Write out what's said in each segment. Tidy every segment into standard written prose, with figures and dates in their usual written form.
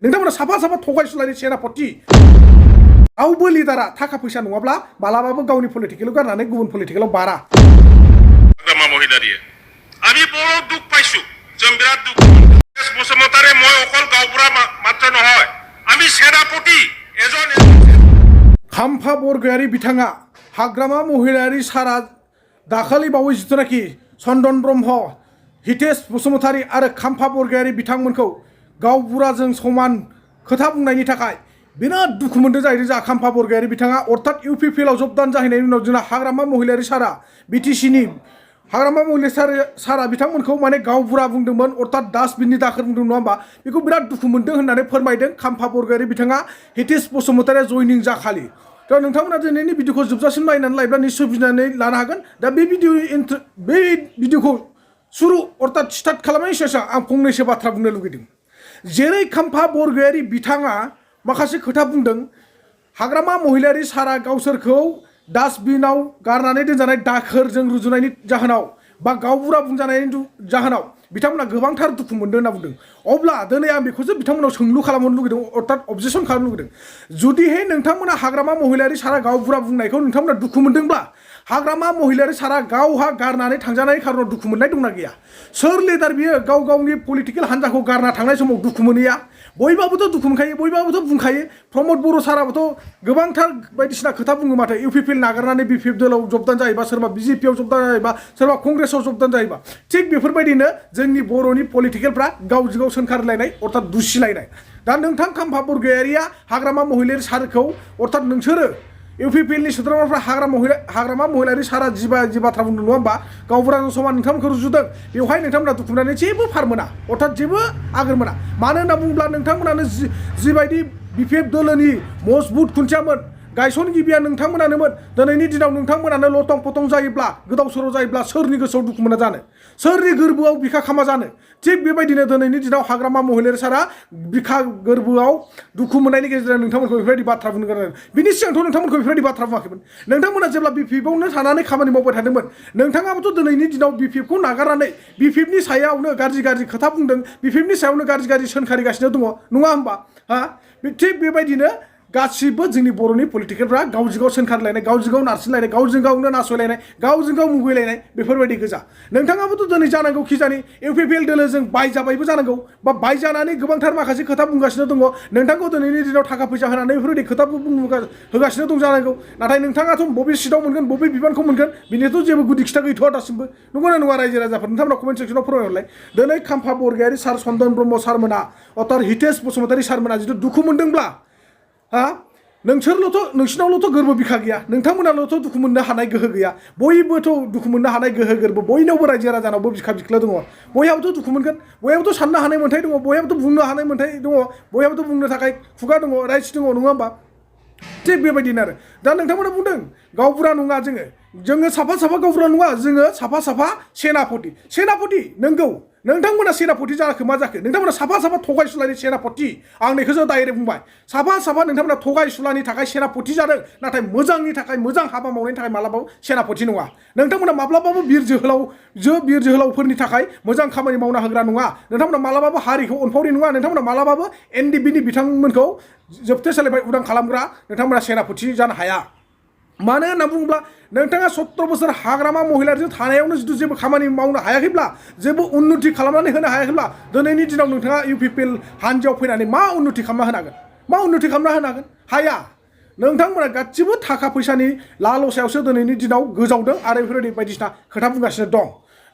नोंथांमोना साफा साफा थगायसुलानि सेनापति रावबो लिडारा थाखा फैसा नङाब्ला मालाबाबो गावनि पलिटिकेल गारनानै गुबुन पलिटिकेलाव बारा আমি বড় দুঃখ পাইছো जों बिराद दुख বসুমতাৰী মই অকল গাঁওবুঢ়া মাত্ৰ নহয় আমি সেনাপতি এজন खाम्फा बरगयारी बिथाङा हाग्रामा महिलारि सारा दाखालि बावै जिथुनाखि चन्दन ब्रह्म हितेश बसुमतारी आरो खाम्फा बरगयारी बिथांमोनखौ गावबुराजों समान खोथा बुंनायनि थाखाय बिराद दुखु मोनदों जाहैदों जोंहा खाम्फा बरगयारी बिथाङा अर्थात UPPL आव जबदान जाहैनायनि उनाव जोंना हाग्रामा महिलारि सारा BTCनि हाग्रामा महिलारि सारा बिथांमोनखौ माने गावबुरा बुंदोंमोन अर्थात डास्टबिननि दाखोर बुंदों नङा होमबा बेखौ बिराद दुखु मोनदों होननानै फोरमायदों खाम्फा बरगयारी बिथाङा हितेश बसुमतारीया जयनिं जाखालि दा नोंथांमोना दिनैनि भिडिअखौ जोबजासिम नायनानै लायोब्ला निश्चय बुजिनानै लानो हागोन दा बे भिडिअखौ सुरु अर्थात स्टार्ट खालामनायनि सिगां आं फंनैसो बाथ्रा बुंनो लुगैदों जेरै खाम्फा बरगयारी बिथाङा माखासे खोथा बुंदों हाग्रामा महिलारि सारा गावसोरखौ डास्टबिनाव गारनानै दोनजानाय दाखोरजों रुजुनायनि जाहोनाव बा गावबुरा बुंजानायनि जाहोनाव बिथांमोना गोबांथार दुखु मोनदों होनना बुंदों अब्ला दिनै आं बेखौसो बिथांमोनाव सोंलु खालामनो लुगैदों अर्थात अबजेक्सन खालामनो लुगैदों जुदिहाय नोंथांमोना हाग्रामा महिलारि सारा गावबुरा बुंनायखौ नोंथांमोना दुखु मोनदोंब्ला हाग्रामा महिलारि सारा गावहा गारनानै थांजानायनि खारनाव दुखु मोननाय दंना गैया सोर लिडार बियो गाव गावनि पलिटिकेल हान्जाखौ गारना थांनाय समाव दुखु मोनैया बयबाबोथ' दुखु मोनखायो बयबाबोथ' बुंखायो प्रमद बर' साराबोथ' गोबांथार बायदिसिना खोथा बुङो माथो UPPL नागारनानै BPF दोलाव जबदान जायोबा सोरबा BJP आव जबदान जायोबा सोरबा कंग्रेसाव जबदान जायोबा थिग बेफोरबायदिनो जोंनि बर'नि पलिटिकेलफ्रा गावजों गाव सोंखारलायनाय अर्थात दुसिलायनाय दा नोंथां खाम्फा बरगयारिया हाग्रामा महिलारि सारखौ अर्थात नोंसोरो UPPL नि सोद्रोमाफ्रा हाग्रामा महिलारि सारा जि बाथ्रा बुंदों नङा होमबा गावबुराजों समान नोंथांमोनखौ रुजुदों बेवहाय नोंथांमोना दुखु मोननानै जेबो फार मोना अर्थात जेबो आगोर मोना मानो होनना बुङोब्ला नोंथांमोनानो जिबायदि BPF दोलोनि मजबुत खुन्थियामोन गायसनगिरिया नोंथांमोनानोमोन दिनैनि दिनाव नोंथांमोनानो लथं फथं जायोब्ला गोदाव सोराव जायोब्ला सोरनि गोसोआव दुखु मोना जानो सोरनि गोरबोआव बिखा खामा जानो थिग बेबायदिनो दिनैनि दिनाव हाग्रामा महिलारि सारा बिखा गोरबोआव दुखु मोननायनि गेजेरजों नोंथांमोनखौ बेफोरबायदि बाथ्रा बुंनो गोनां बिनि सिगांथ' नोंथांमोनखौ बेफोरबायदि बाथ्रा बुङाखैमोन नोंथांमोना जेब्ला BPF आवनो थानानै खामानि मावबाय थादोंमोन नोंथाङाबोथ' दिनैनि दिनाव BPF खौ नागारनानै BPF नि सायावनो गाज्रि खोथा बुंदों BPF नि सायावनो गाज्रि सोंखारिगासिनो दङ नङा होमबा हा थिग बेबायदिनो गासिबो जोंनि बर'नि पलिटिकेलफ्रा गावजों गाव सोंखारलायनाय गावजों गाव नारसिनलायनाय गावजों गावनो नासयलायनाय गावजों गाव मुगैलायनाय बेफोरबायदि गोजा नोंथाङाबोथ' दिनै जानांगौ खिजानि UPPL दोलोजों बायजाबायबो जानांगौ बा बायजानानै गोबांथार माखासे खोथा बुंगासिनो दङ नोंथांखौ दिनैनि दिनाव थाखा फैसा होनानै बेफोरबायदि खोथा होगासिनो दं जानांगौ नाथाय नोंथाङाथ' बबे सिटआव मोनगोन बबे बिबानखौ मोनगोन बिनिथ' जेबो गुदि खिथा गैथ'आ दासिमबो नंगौना नङा रायजो राजाफोर नोंथांमोना कमेन्ट सेक्सनाव फोरमायहरलाय दिनै खाम्फा बरगयारि सार चन्दन ब्रह्म सारमोना अर्थात हितेश बसुमतारी सारमोना जिथु दुखु मोनदोंब्ला हा नोंसिनावल'थ' गोरबो बिखा गैया नोंथांमोनाल'थ' दुखु मोननो हानाय गोहो गैया बयबोथ' दुखु मोननो हानाय गोहो गोरबो बयनावबो रायजो राजानावबो बिखा बिख्लो दङ बयहाबोथ' दुखु मोनगोन बयहाबोथ' साननो हानाय मोन्थाय दङ बयहाबोथ' बुंनो हानाय मोन्थाय दङ बयहाबोथ' बुंनो थाखाय खुगा दङ राइट्स दङ नङा होमबा थिग बेबायदिनो आरो दा नोंथांमोना बुंदों गावबुरा नङा जोङो साफा गावबुरा नङा जोङो साफा सेनापति नोंगौ नोंथांमोना सेनापति जाखो मा जाखो नोंथांमोना साफा थगायसुलानि सेनापति आं बेखौसो डाइरेक्ट बुंबाय साफा नोंथांमोना थगायसुलानि थाखाय सेनापति जादों नाथाय मोजांनि थाखाय मोजां हाबा मावनायनि थाखाय मालाबाबो सेनापति नङा नोंथांमोना माब्लाबाबो बिर जोहोलावफोरनि थाखाय मोजां खामानि मावना होग्रा नङा नोंथांमोना मालाबाबो हारिखौ अनफावरि नङा नोंथांमोना मालाबाबो NDB नि बिथांमोनखौ जोबथेसालिनिफ्राय उदां खालामग्रा नोंथांमोना सेनापति जानो हाया मानो होनना बुङोब्ला नोंथाङा 70 बोसोर हाग्रामा महिलारिजों थानायावनो जुदि जेबो खामानि मावनो हायाखैब्ला जेबो उन्नति खालामनानै होनो हायाखैब्ला दिनैनि दिनाव नोंथाङा UPPL हान्जायाव फैनानै मा उन्नति खालामना होनो हागोन हाया नोंथांमोना गासिबो थाखा फैसानि लालसायावसो दिनैनि दिनाव गोजावदों आरो बेफोरबायदि बायदिसिना खोथा बुंगासिनो दं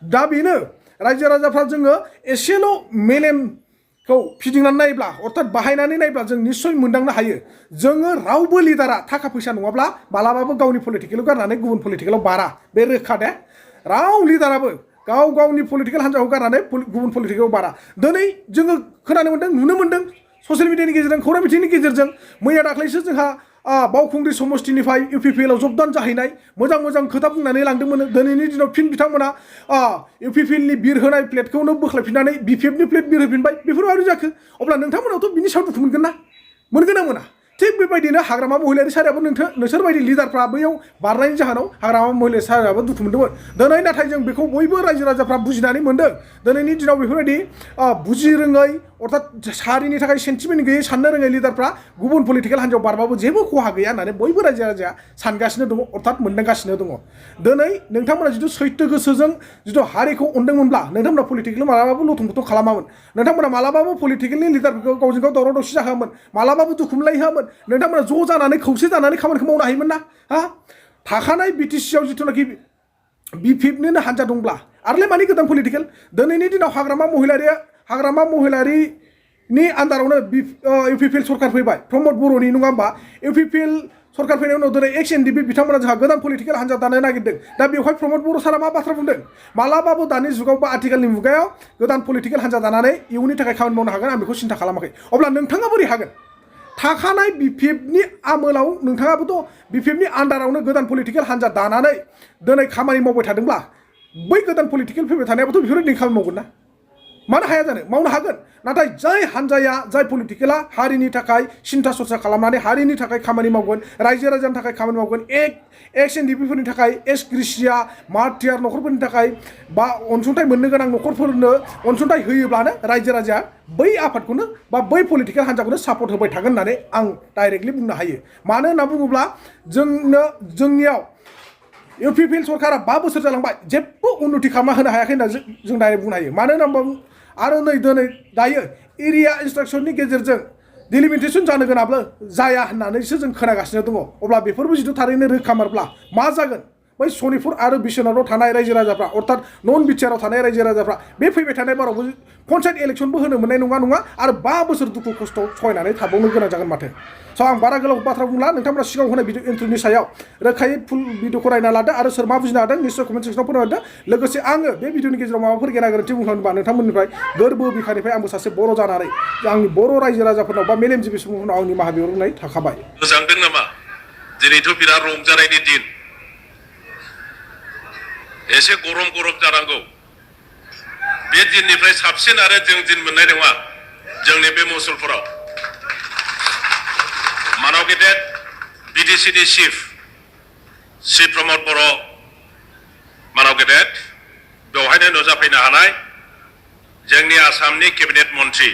दा बेनो रायजो राजाफ्रा जोङो एसेल' मेलेमखौ फिदिंनानै नायब्ला अर्थात बाहायनानै नायब्ला जों निश्चय मोनदांनो हायो जोङो रावबो लिडारा थाखा फैसा नङाब्ला मालाबाबो गावनि पलिटिकेलाव गारनानै गुबुन पलिटिकेलाव बारा बे रोखा दे राव लिडाराबो गावनि पलिटिकेल हान्जाखौ गारनानै गुबुन पलिटिकेलाव बारा दिनै जोङो खोनानो मोनदों नुनो मोनदों ससियेल मिडियानि गेजेरजों खौरां बिथिंनि गेजेरजों मैया दाख्लैसो जोंहा बावखुंग्रि समष्टिनिफ्राय UPPL आव जबदान जाहैनाय मोजां खोथा बुंनानै लांदोंमोन दिनैनि दिनाव फिन बिथांमोना UPPL नि बिर होनाय प्लेटखौनो बोख्लायफिननानै BPF नि प्लेट बिर होफिनबाय बेफोर माबोरै जाखो अब्ला नोंथांमोनावथ' बिनि सायाव दुखु मोनगोन ना मोना थिग बेबायदिनो हाग्रामा महिलारि सारायाबो नोंसोरबायदि लिडारफ्रा बैयाव बारनायनि जाहोनाव हाग्रामा महिलारि सारायाबो दुखु मोनदोंमोन दिनै नाथाय जों बेखौ बयबो रायजो राजाफ्रा बुजिनानै मोनदों दिनैनि दिनाव बेफोरबायदि बुजि रोङै अर्थात हारिनि थाखाय सेन्टिमेन्ट गैयै साननो रोङै लिडारफ्रा गुबुन पलिटिकेल हान्जायाव बारबाबो जेबो खहा गैया होननानै बयबो रायजो राजाया सानगासिनो दङ अर्थात मोनदांगासिनो दङ दिनै नोंथांमोना जिथु सैथो गोसोजों जिथु हारिखौ अनदोंमोनब्ला नोंथांमोना पलिटिकेल मालाबाबो लथं फथं खालामामोन नोंथांमोना मालाबाबो पलिटिकेलनि लिडारफोरखौ गावजों गाव दावराव दावसि जाहोआमोन मालाबाबो दुखु मोनलायहोआमोन नोंथांमोना ज' जानानै खौसे जानानै खामानिखौ मावनो हायोमोन ना हा थाखानाय बिटिसिआव जिथुनाखि BPFनिनो हान्जा दंब्ला आरोलाय मानि गोदान पलिटिकेल दिनैनि दिनाव हाग्रामा महिलारिनि आन्दारावनो UPPL सरकार फैबाय प्रमद बर'नि नङा होमबा UPPL सरकार फैनायनि उनाव दिनै XNDP बिथांमोना जोंहा गोदान पलिटिकेल हान्जा दानो नागिरदों दा बेवहाय प्रमद बर' सारा मा बाथ्रा बुंदों मालाबाबो दानि जुगाव बा आथिखालनि मुगायाव गोदान पलिटिकेल हान्जा दानानै इयुननि थाखाय खामानि मावनो हागोन आं बेखौ सिन्था खालामाखै अब्ला नोंथाङा बोरै हागोन थाखानाय BPFनि आमोलाव नोंथाङाबोथ' BPFनि आन्दारावनो गोदान पलिटिकेल हान्जा दानानै दिनै खामानि मावबाय थादोंब्ला बै गोदान पलिटिकेल फैबाय थानायाबोथ' बेफोरबायदि खामानि मावगोन ना मानो हाया जानो मावनो हागोन नाथाय जाय हान्जाया जाय पलिटिकेला हारिनि थाखाय सिन्था सरसा खालामनानै हारिनि थाखाय खामानि मावगोन रायजो राजानि थाखाय खामानि मावगोन XNDPफोरनि थाखाय ग्रेसिया मार्टियार न'खरफोरनि थाखाय बा अनसुंथाइ मोननो गोनां न'खरफोरनो अनसुंथाइ होयोब्लानो रायजो राजाया बै आफादखौनो बा बै पलिटिकेल हान्जाखौनो सापर्ट होबाय थागोन होननानै आं डाइरेक्टलि बुंनो हायो मानो होनना बुङोब्ला जोंनियाव UPPL सरकारा 5 बोसोर जालांबाय जेबो उन्नति खालामना होनो हायाखै होनना जों डाइरेक्ट बुंनो हायो मानो होनना आरो नै दिनै दायो एरिया इन्सट्राक्सननि गेजेरजों डिलिमिटेसन जानो गोनांब्ला जाया होननानैसो जों खोनागासिनो दङ अब्ला बेफोरबो जिथु थारैनो रोखामारब्ला मा जागोन बै सनितपुर आरो बिश्वनाथाव थानाय रायजो राजाफ्रा अर्थात नन बिटिआरआव थानाय रायजो राजाफ्रा बे फैबाय थानाय बारावबो पन्सायत इलेक्सनबो होनो मोननाय नङा आरो 5 बोसोर दुखु खस्थ' सहायनानै थाबावनो गोनां जागोन माथो स' आं बारा गोलाव बाथ्रा बुंला नोंथांमोना सिगाङाव होनाय भिडिअ इन्ट्र'नि सायाव रोखायै फुल भिडिअखौ नायना लादो आरो सोर मा बुजिनो हादों निश्चय कमेन्ट सेक्सनाव फोरमायहरदो लोगोसे आङो बे भिडिअनि गेजेराव माबाफोर गेना गोरोन्थि बुंफ्लांदोंबा नोंथांमोननिफ्राय गोरबो बिखानिफ्राय आंबो सासे बर' जानानै आंनि बर' रायजो राजाफोरनाव बा मेलेमजिबि सुबुंफोरनाव आंनि निमाहा बिहरनाय थाखाबाय मोजांदों नामा दिनैथ' बिराद रंजानायनि दिन एसे गरम जानांगौ बे दिननिफ्राय साबसिन आरो जों दिन मोननाय नङा जोंनि बे मुसलपुराव मानाव गेदेर BDCनि चिफ प्रमद बर' मानाव गेदेर बेवहायनो नुजाफैनो हानाय जोंनि आसामनि केबिनेट मन्त्रि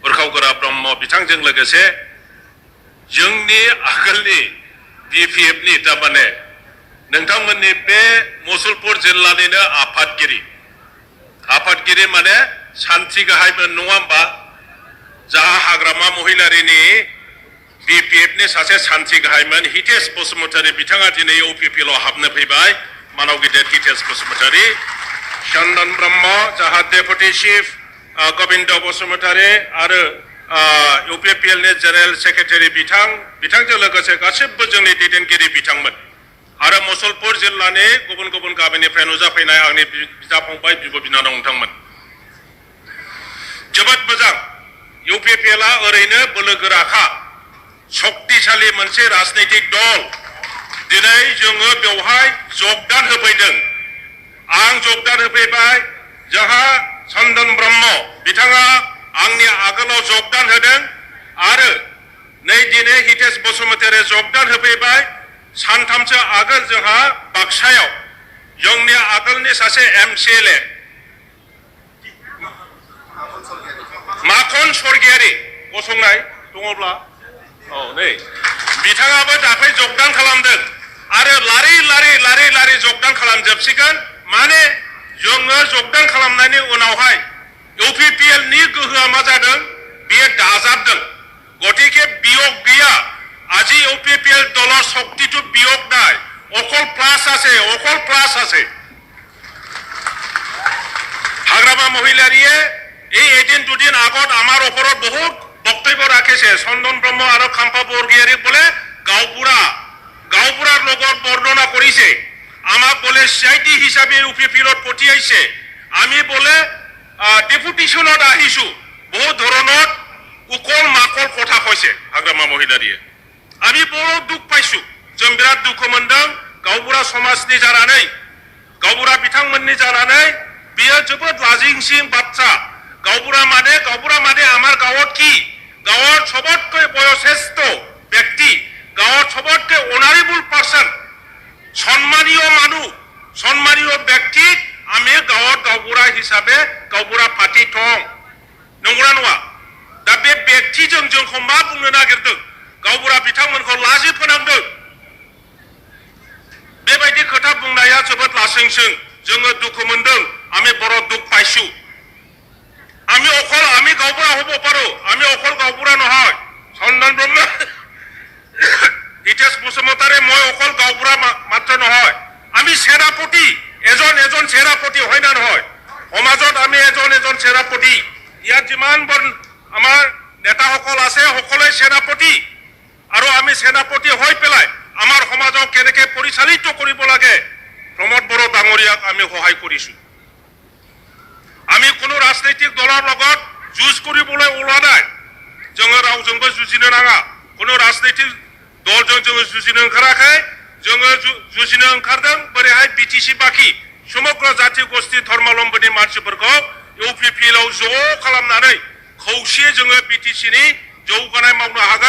उर्खाव गोरा ब्रह्म बिथांजों लोगोसे जोंनि आगोलनि BPFनि थारमाने नोंथांमोननि बे मुसलपुर जिल्लानिनो आफादगिरि माने सान्थ्रि गाहायमोन नङा होमबा जाहा हाग्रामा महिलारिनि BPFनि सासे सान्थ्रि गाहायमोन हितेश बसुमतारी बिथाङा दिनै UPPLआव हाबनो फैबाय मानाव गिदिर हितेश बसुमतारी चन्दन ब्रह्म जाहा डेपुटि चिफ गोविन्द बसुमतारी आरो UPPLनि जेनेरेल सेक्रेटारि बिथांजों लोगोसे गासिबो जोंनि दैदेनगिरि बिथांमोन आरो मुसलपुर जिल्लानि गुबुन गामिनिफ्राय नुजाफैनाय आंनि बिदा फंबाय बिब' बिनानाव नोंथांमोन जोबोद मोजां UPPLआ ओरैनो बोलोगोराखा शक्तिशाली मोनसे राजनैतिक दल दिनै जोङो बेवहाय जगदान होफैदों आं जगदान होफैबाय जोंहा चन्दन ब्रह्म बिथाङा आंनि आगोलाव जगदान होदों आरो नै दिनै हितेश बसुमतारी जगदान होफैबाय सानथामसो आगोल जोंहा बाक्सायाव जोंनि आगोलनि सासे MCLA माखन स्वर्गियारि गसंनाय दङब्ला नै बिथाङाबो दाख्लै जगदान खालामदों आरो लारि जगदान खालामजोबसिगोन माने जोङो जगदान खालामनायनि उनावहाय UPPLनि गोहोआ मा जादों बेयो दाजाबदों गतिके बियोग गैया আজি UPPL দলৰ শক্তিটো বিয়োগ নাই অকল প্লাস আছে হাগ্রামা মহিলারিয়ে এই এদিন দুদিন আগত আমার ওপৰত বহুত বক্তব্য ৰাখিছে চন্দন ব্ৰহ্ম আৰু খাম্পা বৰগিয়াৰী বলে গাঁওপুৰাৰ লগত বৰ্ণনা কৰিছে আমাক বলে সিআইডি হিচাপে UPPLত পঠিয়াইছে আমি বলে ডেপুটেশনত আহিছো বহু ধৰণৰ উকল মাকল কথা কৈছে হাগ্রামা মহিলারিয়ে আমি বড় দুঃখ পাইছো जों बिराद दुखु मोनदों गावबुरा समाजनि जानानै गावबुरा बिथांमोननि जानानै बियो जोबोद लाजिंसिं बाथ्रा गावबुरा माने আমার गावत কি गावत सबतকৈ বয়োজ্যেষ্ঠ ব্যক্তি गावत सबतকৈ অনারেবল পারসন সম্মানীয় ব্যক্তি আমি গাवत गावबुरा হিসাবে गावबुरा পাতি থং नंगौना नङा बिथांमोनखौ मा बुंनो नागिरदों गावबुरा बिथांमोनखौ लाजि फोनांदों बेबायदि खोथा बुंनाया जोबोद लासिंसिं जोङो दुखु मोनदों আমি বড় দুখ পাইছো আমি অকল আমি গাঁওবুঢ়া হ'ব পাৰো আমি অকল গাঁওবুঢ়া নহয় চন্দন ব্ৰহ্ম হিতেশ বসুমতাৰী মই অকল গাঁওবুঢ়া মাত্ৰ নহয় আমি সেনাপতি এজন এজন সেনাপতি হয় না নহয় সমাজত আমি এজন এজন সেনাপতি ইয়াত যিমান আমাৰ নেতাসকল আছে সকলোৱে সেনাপতি আৰু আমি সেনাপতি হৈ পেলাই আমাৰ সমাজক কেনেকৈ পৰিচালিত কৰিব লাগে প্ৰমোদ বড়ো ডাঙৰীয়াক আমি সহায় কৰিছো আমি কোনো ৰাজনৈতিক দলৰ লগত যুঁজ কৰিবলৈ ওলোৱা নাই जोङो रावजोंबो जुजिनो नाङा কোনো राजनैतिक दलजों जोङो जुजिनो ओंखाराखै जोङो जुजिनो ओंखारदों बोरैहाय बिटिसि बाखि समग्र जाति गोष्ठी धर्मावलम्बीनि मानसिफोरखौ UPPL आव ज' खालामनानै खौसेयै जोङो बिटिसिनि जौगानाय मावनो हागोन